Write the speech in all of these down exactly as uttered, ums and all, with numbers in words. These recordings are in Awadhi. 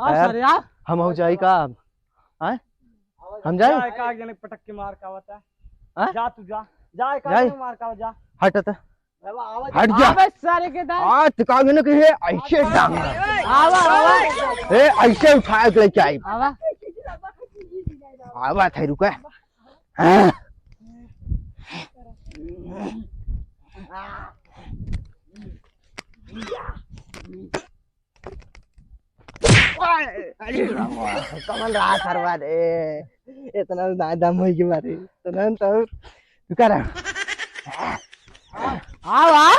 आओ यार, सर, आओ। हम हो जाई का? आए? हम जाई? जा, एक आग जने पटक के मार का आवत है। आए? जा तू जा। जा, एक आग जाई? जने मार का आवत, जा। हट त। हट जा। अबे सारे के दाई। आ, तिका गने के है, ऐसे डांग। आवा, आवा। ए, ऐसे उठाए के लेके आई। आवा। आवा थे, रुका। हाँ। अरे रामा, कमल रहा सरवा रे। इतना ना दम होई के मारे। इतना तो तू कर। आवा।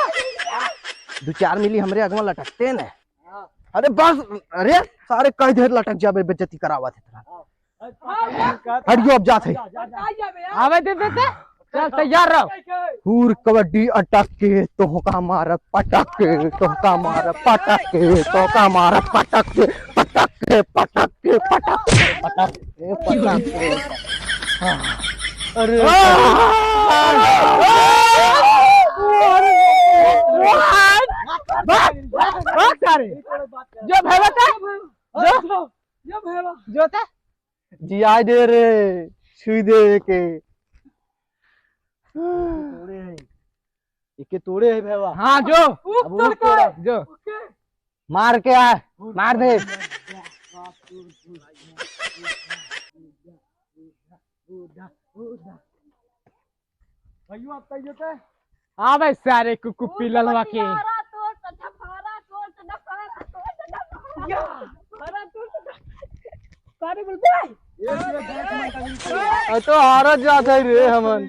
दो चार मिली हमरे अगवा लटकते न। अरे बस, अरे सारे कई देर लटक जाबे, बेइज्जती करावत है इतना। हट गयो, अब जात है। आवे दे देते। चल, तैयार रहो। हूर कबड्डी अटक के, तोहका मारब पटक के, तोहका मारब पटक के, तोहका मारब पटक के, पटक के, पटक के, पटक के, पटक के, पटक के। हाँ। अरे। बस, बस, बस, सारे। जो भैया था, जो, जो भैया। जो था। जियाए दे रे, छुई दे के। तोड़े है। एके तोड़े है भैया। हाँ, जो। अब वो तोड़ा। जो। मार के आ, मार दे। भैया, अब तैयो ते? आबे सारे कुकु पिललवा के। हरा तोर त ढफारा, तोर त ढफारा, तोर त ढफारा। या, हरा तोर त ढफारा। सारे बोल बे। ये पूरा गांव में तभी तो। अ, तो हारत जात है रे हमन।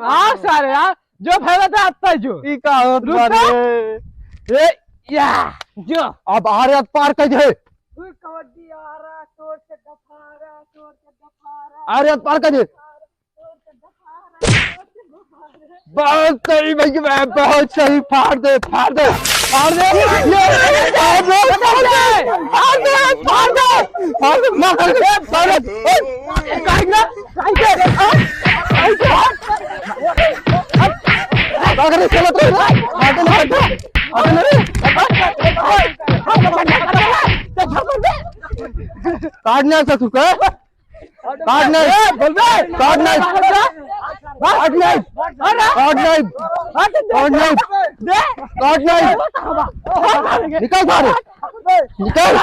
आ सारे, आ, जो भैया था अब तै जो। ई का होत रुक बा रे? ए, या, जो। अब आरे पार कर दे। तू कबड्डी आ रहा, तोर से ढफारा, तोर से ढफारा। आरे पार कर दे। बस सही भैया, बहुत सही, फाड़ दे, फाड़ दे, फाड़ दे, ये, फाड़ दे, फाड़ दे, फाड़ दे, फाड़ दे, मार दे, फाड़ दे, ए, काट ना, काट दे, आ, आ, आ, अगर ये चला तो, फाड़ दे, फाड़ दे, फाड़ दे, काट ना ससुर का। काट नहीं। ए, बोल बे। काट नहीं। काट नहीं। अरे। काट नहीं। हट। काट नहीं। दे। काट नहीं। निकल बाहर। निकल।